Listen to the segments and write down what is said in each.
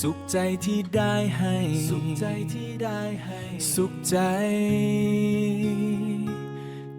ສຸກໃຈທີ່ໄດ້ໃຫ້ ສຸກໃຈທີ່ໄດ້ໃຫ້ ສຸກໃຈ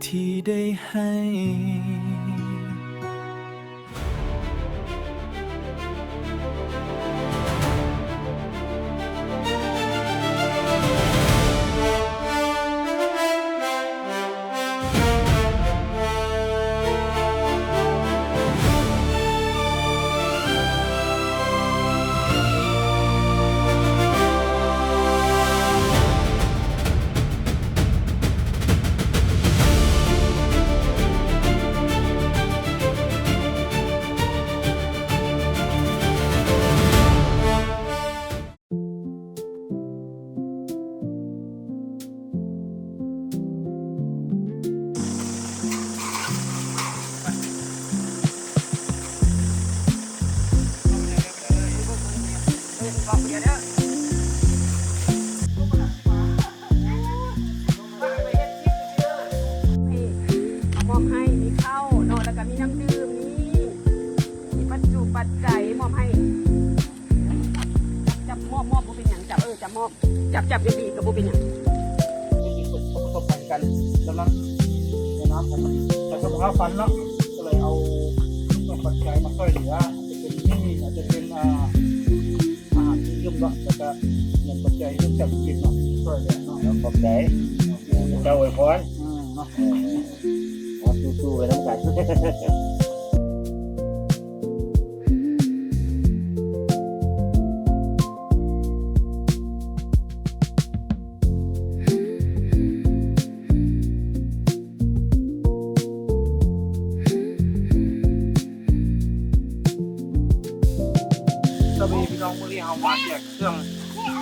ທີ່ໄດ້ໃຫ້. ນີ້ ເອົາມອບໃຫ້ ມີເຂົ້າເນາະ ແລ້ວກໍມີນ້ຳດື່ມ ນີ້ ມີປັດຈຸປັດໄຈມອບໃຫ້. ຈັບ ມອບ ມອບ ບໍ່ເປັນຫຍັງ ຈັບ ເອີ ຈັບ ມອບ ຈັບ ຈັບດີໆ ກໍບໍ່ເປັນຫຍັງ. ປະສົບພັນກັນ ກຳລັງແນະນຳໃຫ້ມັນ ແຕ່ສະພາບຝັນເນາະ ກໍເລີຍເອົາເຄື່ອງປັດໄຈມາຊ່ວຍເຫຼືອ ອາດຈະເປັນ ນີ້ ອາດຈະເປັນ ອ່າ ອາຫານທີ່ດື່ມເນາະ ແລ້ວກະເງິນປັດໄຈເລື່ອງຈັບກິນເນາະ ຊ່ວຍເຫຼືອເນາະ. ຂອບໃຈ ເຈົ້າອວຍພອນ ອືມ ເນາະ ເອີ ເຮົາສູ້ໆໄປນຳກັນ. ສະບາຍດີພີ່ນ້ອງ ມື້ນີ້ເຮົາມາແຈກເຄື່ອງ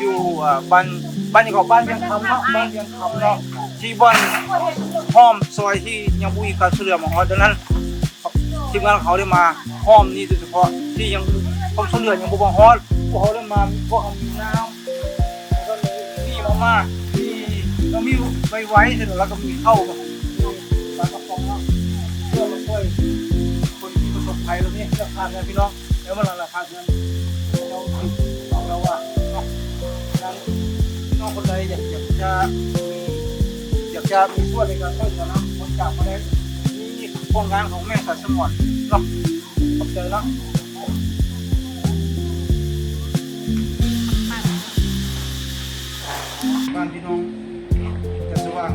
ຢູ່ ອ່າ ບ້ານ ບ້ານຫຍັງເກາະ ບ້ານວຽງຄຳເນາະ ບ້ານວຽງຄຳເນາະ ທີ່ບ່ອນຫ້ອມຊອຍທີ່ຍັງບໍ່ມີການຊ່ວຍເຫຼືອມາຮອດ. ດັ່ງນັ້ນ ທີມງານເຮົາໄດ້ມາຫ້ອມນີ້ໂດຍສະເພາະ ທີ່ຍັງຄວາມຊ່ວຍເຫຼືອຍັງບໍ່ມາຮອດ. ພວກເຮົາໄດ້ມາ ພວກເຮົາມີນ້ຳ ແລ້ວກໍມີໝາກ ມີ ແລ້ວມີໄວໆ ແລ້ວກໍມີເຂົ້າ ມີປາກະປ໋ອງເນາະ ເພື່ອມາຊ່ວຍຄົນທີ່ປະສົບໄພແບບນີ້ ລະຄາເຮືອນພີ່ນ້ອງ ແລ້ວມາລະຄາເຮືອນ ເຈົ້າເອົາແລ້ວວ່າເນາະ. ດັ່ງນັ້ນ ພີ່ນ້ອງຄົນໃດຢາກ ຢາກຈະມີ ຢາກຈະມີສ່ວນໃນການຊ່ວຍເຫຼືອນຳ ບໍລິຈາກມາໄດ້ ມີໂຄງການຂອງແມ່ງສາຍສະໝວນເນາະ. ຂອບໃຈເນາະ. ບ້ານພີ່ນ້ອງຈະສະຫວ່າງ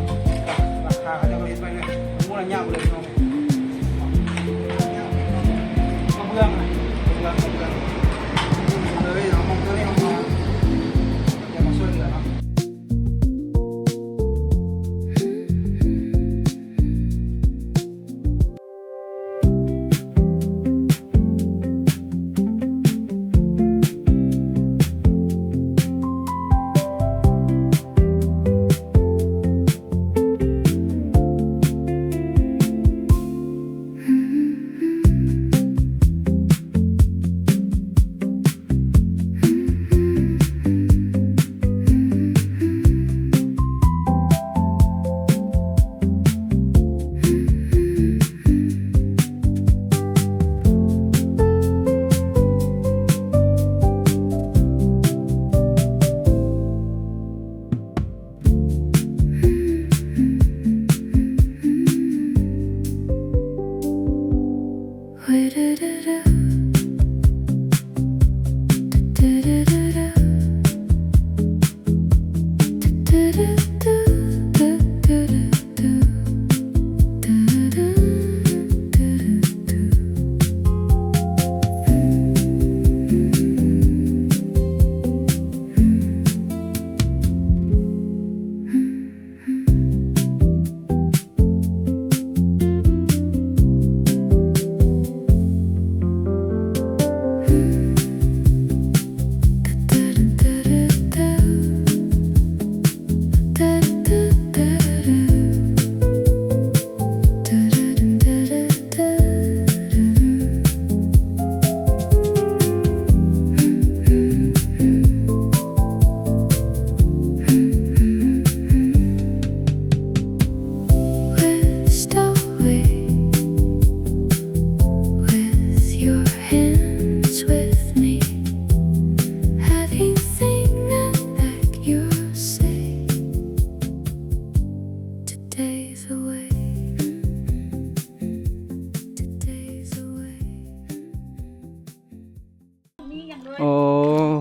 ຫຼັງຄາເຂົາເຈົ້າກໍເຮັດໄວ້ເລີຍ ໝູ່ລະຍະເລີຍພີ່ນ້ອງ. ກະເບື້ອງ ກະເບື້ອງ ກະເບື້ອງ ເລີຍເນາະ ເອົາມາ ເອົາມາຊ່ວຍເຫຼືອເນາະ. ເ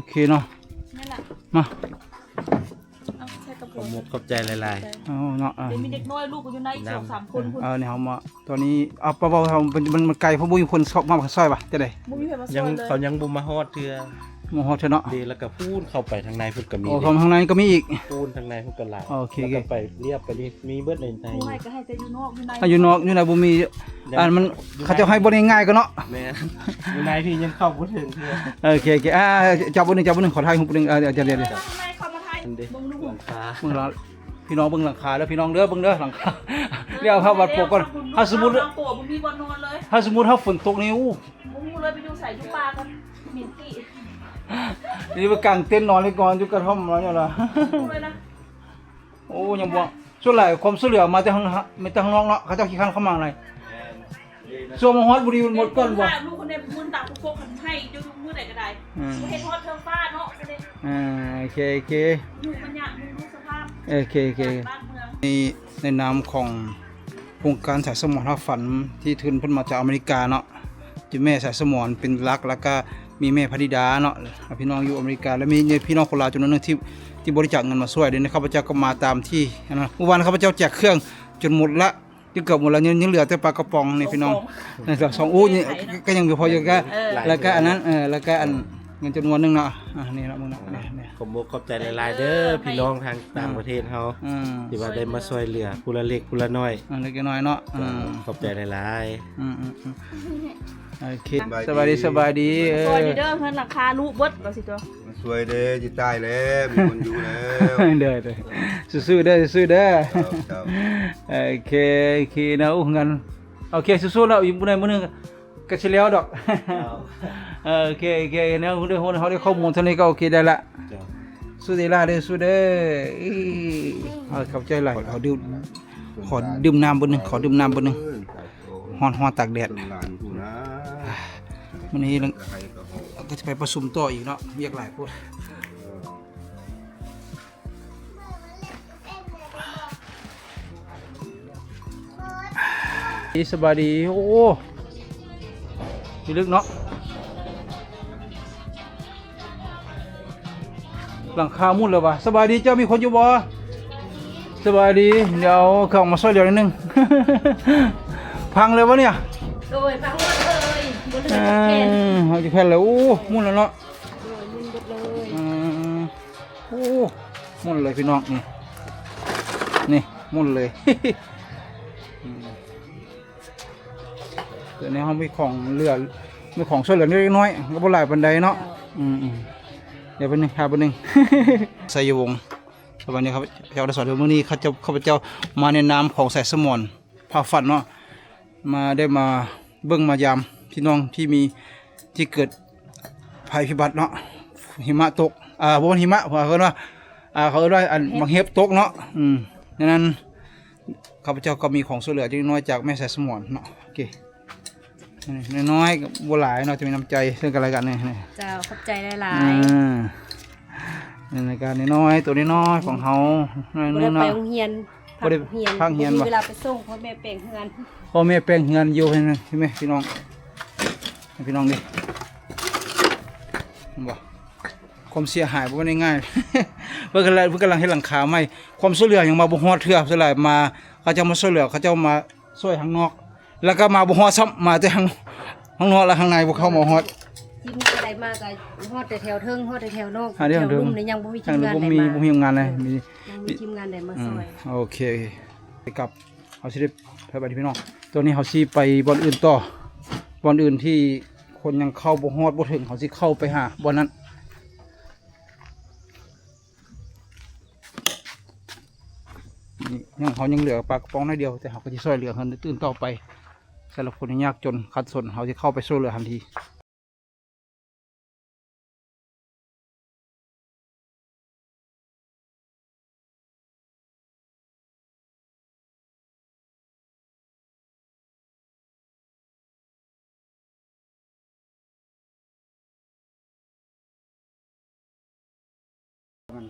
ໂອເຄເນາະ ນັ້ນລະ ມາ ເອົາໃສ່ກະເປົາ ຂອບອົກຂອບໃຈຫຼາຍໆ ເອົາເນາະ ເອີ ເດ ມີເດັກນ້ອຍລູກຢູ່ໃນອີກສອງສາມຄົນພຸ້ນ ເອີ ນີ້ເຮົາມາ ຕອນນີ້ ເອົາ ເວົ້າ ເຮົາ ມັນ ມັນ ມັນໄກ ເພາະບໍ່ມີຄົນຊອກມາຊ່ອຍຫວາ ຈັ່ງໃດ ບໍ່ມີໃຜມາຊ່ອຍເລີຍ ຍັງ ເຂົາຍັງບໍ່ມາຮອດເທື່ອ ບໍ່ຮອດເທື່ອເນາະ ເດ ແລ້ວກໍພຸ້ນເຂົ້າໄປທາງໃນພຸ້ນກໍມີ ໂອ້ ເດ້ ເຂົ້າທາງໃນກໍມີອີກ ພຸ້ນທາງໃນພຸ້ນກໍຫຼາຍ ໂອເຄ ແລ້ວກໍໄປລຽບໄປນີ້ ມີເບິດໃນໄທ ຜູ້ໃຫ້ກໍໃຫ້ແຕ່ຢູ່ນອກ ຢູ່ໃນ ອ່າ ຢູ່ນອກ ຢູ່ໃນບໍ່ມີ ຍັງ ອັນມັນ ຢູ່ໃນ ເຂົາເຈົ້າໃຫ້ບໍ່ໄດ້ງ່າຍກໍເນາະ ແມ່ນ ຢູ່ໃນພີ້ຍັງເຂົ້າບໍ່ເຖິງເທື່ອ ໂອເຄ ໂອເຄ ອ່າ ຈັບເບິ່ງໜຶ່ງ ຈັບເບິ່ງໜຶ່ງ ຂໍຖ່າຍຮູບເບິ່ງ ເອີ ດຽວ ດຽວ ດຽວ ເບິ່ງລູກ ເບິ່ງຫຼັງຄາ ພີ່ນ້ອງເບິ່ງຫຼັງຄາເດີ ພີ່ນ້ອງເດີ ຫຼັງຄາ ແລ້ວພີ່ນ້ອງເດີ ເບິ່ງເດີ ຫຼັງຄາ ດຽວເຮົາບັດປົກກ່ອນ ເຮົາສົມມຸດ ເຮົາບໍ່ມີບ່ອນນອນເລີຍ ເຮົາສົມມຸດເຮົາຝົນຕົກນີ້ ໂອ້ ບໍ່ຮູ້ເລີຍໄປຢູ່ໃສ ຢູ່ປ່າກັນ ເໝັນຂີ້ ນີ້ໄປກາງເຕັນນອນໃຫ້ກ່ອນ ຢູ່ກະທ່ອມນອນຢູ່ລະ ບໍ່ຮູ້ເລີຍນະ ໂອ້ ຍັງບໍ່ ສ່ວນຫຼາຍຄວາມຊ່ວຍເຫຼືອມາແຕ່ທາງ ມາແຕ່ທາງນອກເນາະ ເຂົາເຈົ້າຂີ້ຄ້ານເຂົ້າມາໃນ ຊ່ວງມາຮອດບໍ່ດີໝົດກ່ອນບໍ່ ລູກຄົນໃດມື້ຕາຜູ້ປົກໃຫ້ຢູ່ມື້ໃດກໍໄດ້ ອືມ ເຮັດຮອດເທິງຟ້າເນາະ ອ່າ ໂອເຄ ໂອເຄ ຢູ່ມັນຍາກ ຢູ່ສະພາບ ໂອເຄ ໂອເຄ ບ້ານເມືອງ ໃນນາມຂອງໂຄງການສາຍສະໝອນຫາຝັນ ທີ່ທຶນເພິ່ນມາຈາກອາເມລິກາເນາະ ທີ່ແມ່ສາຍສະໝອນເປັນຫຼັກ ແລ້ວກະມີແມ່ພະນິດາເນາະ ພີ່ນ້ອງຢູ່ອາເມລິກາ ແລະ ມີພີ່ນ້ອງຄົນລາວຈຳນວນໜຶ່ງທີ່ ທີ່ບໍລິຈາກເງິນມາຊ່ວຍ ດຽວນີ້ຂ້າພະເຈົ້າກໍມາຕາມທີ່ ອັນນັ້ນ ມື້ວານຂ້າພະເຈົ້າແຈກເຄື່ອງຈົນໝົດລະ ຈົນເກືອບໝົດລະ ຍັງ ຍັງເຫຼືອແຕ່ປາກະປ໋ອງນີ້ພີ່ນ້ອງ ສອງ ສອງ ໂອ້ ນີ້ ກໍຍັງບໍ່ພໍຢູ່ກະ ເອີ ແລ້ວກະອັນນັ້ນ ເອີ ແລ້ວກະອັນເງິນຈຳນວນໜຶ່ງເນາະ ອ່າ ນີ້ເນາະ ເບິ່ງເນາະ ນີ້ ຂອບອົກຂອບໃຈຫຼາຍໆເດີ ພີ່ນ້ອງທາງຕ່າງປະເທດເຮົາ ອືມ ທີ່ວ່າໄດ້ມາຊ່ວຍເຫຼືອຜູ້ລະເລັກຜູ້ລະນ້ອຍ ອ່າ ເລັກນ້ອຍເນາະ ເຈົ້າ ອືມ ຂອບໃຈຫຼາຍໆ ອືມໆໆ ໂອເຄ ສະບາຍດີ ສະບາຍດີ ເອີ ຊ່ອຍເດີ ເຮືອນຫຼັງຄາລຸເບິດວ່າຊິຕົວະ ມາຊ່ວຍເດ້ ຊິຕາຍແລ້ວ ມີຄົນຢູ່ແລ້ວ ເດີໆ ສູ້ໆເດີ ສູ້ໆເດີ ເຈົ້າ ເຈົ້າ ໂອເຄ ໂອເຄເນາະ ໂອ້ ງານ ໂອເຄ ສູ້ໆເນາະ ອີກມື້ໃດມື້ໜຶ່ງກໍຊິແລ້ວດອກ ເຈົ້າ ເອີ ໂອເຄ ໂອເຄ ແນວເຮົາໄດ້ ເຮົາໄດ້ຂໍ້ມູນເທົ່ານີ້ກໍໂອເຄໄດ້ລະ ເຈົ້າ ສູ້ເດີຫຼ້າເດີ ສູ້ເດີ ເອີ ເອົາ ຂອບໃຈຫຼາຍ ຂໍດື່ມ ຂໍດື່ມນ້ຳເບິ່ງໜຶ່ງ ຂໍດື່ມນ້ຳເບິ່ງໜຶ່ງ ເອີ ຮ້ອນໆ ຕາກແດດ ຫຼານພຸ້ນນະ ມື້ນີ້ກໍຊິໄປປະຊຸມຕໍ່ອີກເນາະ ວຽກຫຼາຍໂພດ ເອີ ສະບາຍດີ ໂອ້ ພິລຶກເນາະ ຫຼັງຄາໝຸ່ນແລ້ວຫວາ ສະບາຍດີ ເຈົ້າມີຄົນຢູ່ບໍ່? ສະບາຍດີ ດຽວເອົາເຄື່ອງມາຊ່ວຍເຫຼືອໜ້ອຍໜຶ່ງ ພັງແລ້ວຫວານີ້ ໂດຍ ພັງໝົດເລີຍ ບໍ່ເຫຼືອຈັກແຜ່ນ ເອີ ເອົາຈັກແຜ່ນແລ້ວ ໂອ້ ໝຸ່ນແລ້ວເນາະ ໂດຍ ໝຸ່ນເບິດເລີຍ ອືມ ໂອ້ ໝຸ່ນເລີຍພີ່ນ້ອງ ນີ້ ນີ້ ໝຸ່ນເລີຍ ອືມ ດຽວນີ້ເຮົາມີຂອງເຫຼືອ ມີຂອງຊ່ວຍເຫຼືອເລັກນ້ອຍ ກໍບໍ່ຫຼາຍປານໃດເນາະ ເຈົ້າ ອືມໆ ດຽວແປັບໜຶ່ງ ຖ້າແປັບໜຶ່ງ ໄຊຍະວົງ ສະບາຍດີ ຂ້າພະເຈົ້າໄດ້ສອນ ມື້ນີ້ຂ້າພະເຈົ້າ ຂ້າພະເຈົ້າມາໃນນາມຂອງສາຍສະໝອນ ພາຝັນເນາະ ມາ ໄດ້ມາເບິ່ງມາຢາມພີ່ນ້ອງທີ່ມີ ທີ່ເກີດໄພພິບັດເນາະ ຫິມະຕົກ ອ່າ ບໍ່ແມ່ນຫິມະ ເຂົາເອີ້ນວ່າ ອ່າ ເຂົາເອີ້ນວ່າ ອັນ ໝາກເຫັບຕົກເນາະ ອືມ ດັ່ງນັ້ນ ຂ້າພະເຈົ້າກໍມີຂອງຊ່ວຍເຫຼືອເລັກນ້ອຍຈາກແມ່ສາຍສະໝອນເນາະ ໂອເຄ ນ້ອຍໆ ບໍ່ຫຼາຍເນາະ ແຕ່ມີນ້ຳໃຈເຊິ່ງກັນແລະກັນນີ້ ເຈົ້າ ຂອບໃຈຫຼາຍໆ ອ່າ ໃນການນ້ອຍໆ ໂຕນ້ອຍໆ ຂອງເຮົາ ນ້ອຍໜຶ່ງເນາະ ບໍ່ໄດ້ໄປໂຮງຮຽນ ບໍ່ໄດ້ພັກໂຮງຮຽນ ບໍ່ມີເວລາໄປສົ່ງ ພໍ່ແມ່ແປງເຮືອນ ພໍ່ແມ່ແປງເຮືອນຢູ່ ເຫັນໄໝ ພີ່ນ້ອງ ໃຫ້ພີ່ນ້ອງເດ້ ເຫັນບໍ່ ຄວາມເສຍຫາຍບໍ່ແມ່ນງ່າຍໆ ເພິ່ນກຳລັງ ເພິ່ນກຳລັງເຮັດຫຼັງຄາໃໝ່ ຄວາມຊ່ວຍເຫຼືອຍັງມາບໍ່ຮອດເທື່ອ ສ່ວນຫຼາຍມາ ເຂົາເຈົ້າມາຊ່ວຍເຫຼືອ ເຂົາເຈົ້າມາ ຊ່ວຍທາງນອກ ແລ້ວກໍມາບໍ່ຮອດຊ້ຳ ມາແຕ່ທາງ ທາງນອກ ແລ້ວທາງໃນບໍ່ເຂົ້າມາຮອດ ທີມງານໃດມາກໍຮອດແຕ່ແຖວເທິງ ຮອດແຕ່ແຖວນອກ ຫາແຖວລຸ່ມນີ້ຍັງບໍ່ມີທີມງານໃດມາ ບໍ່ມີ ບໍ່ມີທີມງານໃດ ອືມ ບໍ່ມີທີມງານໃດມາຊ່ອຍ ອືມ ໂອເຄ ໄປກັບ ເຮົາຊິໄດ້ ໄປບັດນີ້ພີ່ນ້ອງ ຕອນນີ້ເຮົາຊິໄປບ່ອນອື່ນຕໍ່ ບ່ອນອື່ນທີ່ຄົນຍັງເຂົ້າບໍ່ຮອດບໍ່ເຖິງ ເຮົາຊິເຂົ້າໄປຫາບ່ອນນັ້ນ ນີ້ ຍັງ ເຮົາຍັງເຫຼືອປາກະປ໋ອງໜ້ອຍດຽວ ແຕ່ເຮົາກໍຊິຊ່ວຍເຫຼືອຄົນອື່ນຕໍ່ໄປ ສຳລັບຄົນທີ່ຍາກຈົນຂັດສົນ ເຮົາຊິເຂົ້າໄປຊ່ວຍເຫຼືອທັນທີ.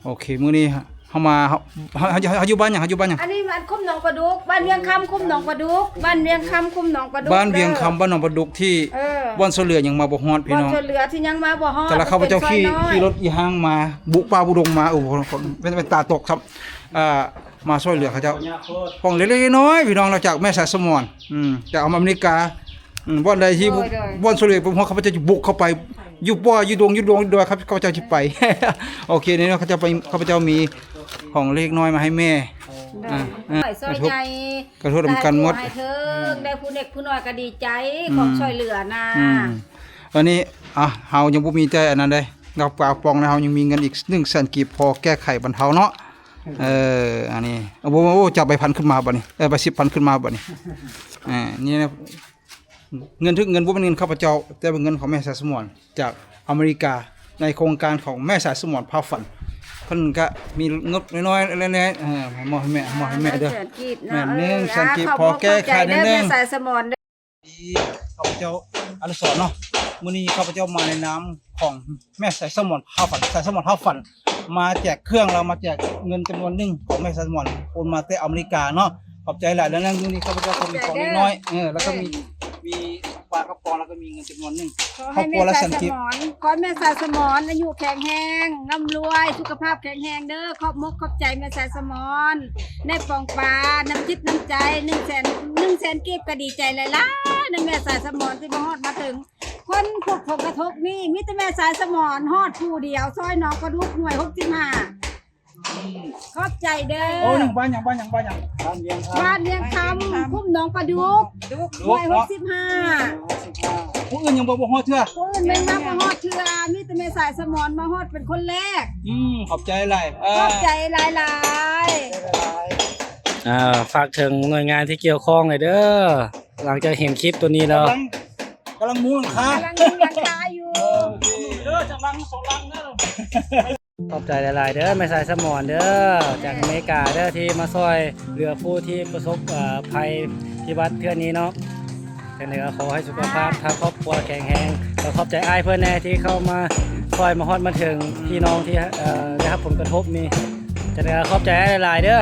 ໂອເຄ ມື້ນີ້ ເຮົາມາ ເຮົາ ເຮົາ ເຮົາ ເຮົາຢູ່ບ້ານຫຍັງ? ເຮົາຢູ່ບ້ານຫຍັງ? ອັນນີ້ບ້ານຄຸ້ມໜອງປາດຸກ ບ້ານວຽງຄຳຄຸ້ມໜອງປາດຸກ ບ້ານວຽງຄຳຄຸ້ມໜອງປາດຸກ ບ້ານວຽງຄຳ ເດີ ບ້ານໜອງປາດຸກ ທີ່ ເອີ ບ່ອນຊ່ວຍເຫຼືອຍັງມາບໍ່ຮອດ ພີ່ນ້ອງ ບ່ອນຊ່ວຍເຫຼືອທີ່ຍັງມາບໍ່ຮອດ ແຕ່ລະເຂົາເຈົ້າຂີ່ ເປັນຊອຍນ້ອຍ ຂີ່ລົດອີ່ຫ້າງມາ ບຸປ່າບຸດົງມາ ໂອ້ ເປັນ ເປັນຕາຕົກຊ້ຳ ອ່າ ມາຊ່ວຍເຫຼືອເຂົາເຈົ້າ ຂອງເລັກໆນ້ອຍໆ ພີ່ນ້ອງ ນອກຈາກແມ່ສາຍສະໝອນ ອືມ ຈາກອາເມລິກາ ອືມ ບ່ອນໃດທີ່ ໂດຍ ໂດຍ ບ່ອນຊ່ວຍເຫຼືອ ພວກຂ້າພະເຈົ້າຈະບຸກເຂົ້າໄປ ຢູ່ປ່າ ຢູ່ດົງ ຢູ່ດວງ ຢູ່ດອຍ ຂ້າພະເຈົ້າຊິໄປ ໂອເຄ ນີ້ເນາະ ຂ້າພະເຈົ້າໄປ ຂ້າພະເຈົ້າມີຂອງເລັກນ້ອຍມາໃຫ້ແມ່ ໂດຍ ອ່າ ຊ່ອຍໃຫຍ່ ກະທົບນຳກັນໝົດ ໃຫ້ເຖິງ ອືມ ໄດ້ຜູ້ເລັກຜູ້ນ້ອຍກໍດີໃຈ ອືມ ຂອງຊ່ອຍເຫຼືອນະ ອືມ ວັນນີ້ ອ່ະ ເຮົາຍັງບໍ່ມີແຕ່ອັນນັ້ນເດ້ ເງິນກະເປົາປ່ອງ ແລ້ວເຮົາຍັງມີເງິນອີກໜຶ່ງແສນກີບ ພໍແກ້ໄຂບັນເທົາເນາະ ເອີ ອັນນີ້ ໂອ້ ໂອ້ ຈັບໃບພັນຂຶ້ນມາບັດນີ້ ເອີ ໃບສິບພັນຂຶ້ນມາບັດນີ້ ອ່າ ນີ້ນະ ເງິນ ເງິນບໍ່ແມ່ນເງິນຂ້າພະເຈົ້າ ແຕ່ເປັນເງິນຂອງແມ່ສາຍສະໝອນ ຈາກອາເມລິກາ ໃນໂຄງການຂອງແມ່ສາຍສະໝອນພາຝັນ ເພິ່ນກະມີງົບນ້ອຍໆ ແຫຼະ ເອີ ມອບໃຫ້ແມ່ ມອບໃຫ້ແມ່ເດີ ໜຶ່ງແສນກີບ ພໍແກ້ໄຂໜ້ອຍໜຶ່ງ ຂ້າພະເຈົ້າອະນຸສອນເນາະ ມື້ນີ້ຂ້າພະເຈົ້າມາໃນນາມຂອງແມ່ສາຍສະໝອນພາຝັນ ສາຍສະໝອນພາຝັນ ມາແຈກເຄື່ອງ ແລ້ວມາແຈກເງິນຈຳນວນໜຶ່ງຂອງແມ່ສາຍສະໝອນ ໂອນມາແຕ່ອາເມລິກາເນາະ ຂອບໃຈຫຼາຍ ແລ້ວນະ ມື້ນີ້ຂ້າພະເຈົ້າກໍມີຂອງເລັກນ້ອຍ ເອີ ແລ້ວກໍມີ ມີປາກະປ໋ອງ ແລ້ວກໍມີເງິນຈຳນວນໜຶ່ງ ຂໍໃຫ້ແມ່ສາຍສະໝອນ ຂໍໃຫ້ແມ່ສາຍສະໝອນອາຍຸແຂງແຮງ ລ່ຳລວຍ ສຸຂະພາບແຂງແຮງເດີ ຂອບມົກຂອບໃຈແມ່ສາຍສະໝອນ ໃນປ່ອງປາ ນ້ຳຈິດນ້ຳໃຈ ໜຶ່ງແສນ ໜຶ່ງແສນກີບ ກໍດີໃຈຫຼາຍໆນຳແມ່ສາຍສະໝອນທີ່ມາຮອດມາເຖິງ ຄົນຜູ້ຜົນກະທົບນີ້ ມີແຕ່ແມ່ສາຍສະໝອນຮອດຜູ້ດຽວ ຊອຍໜອງປາດຸກ ໜ່ວຍຫົກສິບຫ້າ ຂອບໃຈເດີ ໂອ້ ນີ້ບ້ານຫຍັງ? ບ້ານຫຍັງ? ບ້ານຫຍັງ? ບ້ານວຽງຄຳ ບ້ານວຽງຄຳ ຄຸ້ມໜອງປາດຸກ ດຸກ ໜ່ວຍຫົກສິບຫ້າ ຫົກສິບຫ້າ ຜູ້ອື່ນຍັງບໍ່ ບໍ່ຮອດເທື່ອ ຜູ້ອື່ນແມ່ນມາບໍ່ຮອດເທື່ອ ມີແຕ່ແມ່ສາຍສະໝອນມາຮອດເປັນຄົນແລກ ອືມ ຂອບໃຈຫຼາຍ ເອີ ຂອບໃຈຫຼາຍໆ ອ່າ ຝາກເຖິງໜ່ວຍງານທີ່ກ່ຽວຂ້ອງໃຫ້ເດີ ຫຼັງຈາກເຫັນຄລິບໂຕນີ້ແລ້ວ ກຳລັງ ກຳລັງມຸງຫຼັງຄາ ກຳລັງມຸງຫຼັງຄາຢູ່ ເອີ ເດີ ຈັກຫຼັງສອງຫຼັງເດີ ຂອບໃຈຫຼາຍໆເດີ ແມ່ສາຍສະໝອນເດີ ຈາກອາເມລິກາເດີ ທີ່ມາຊ່ອຍເຫຼືອຜູ້ທີ່ປະສົບ ເອີ ໄພພິບັດເທື່ອນີ້ເນາະ ຈັ່ງໃດກໍຂໍໃຫ້ສຸຂະພາບທາງຄອບຄົວແຂງແຮງ ແລ້ວຂອບໃຈອ້າຍເພິ່ນແດ່ທີ່ເຂົ້າມາຊ່ອຍມາຮອດມາເຖິງພີ່ນ້ອງທີ່ ເອີ ໄດ້ຮັບຜົນກະທົບນີ້ ຈັ່ງໃດກໍຂອບໃຈອ້າຍຫຼາຍໆເດີ.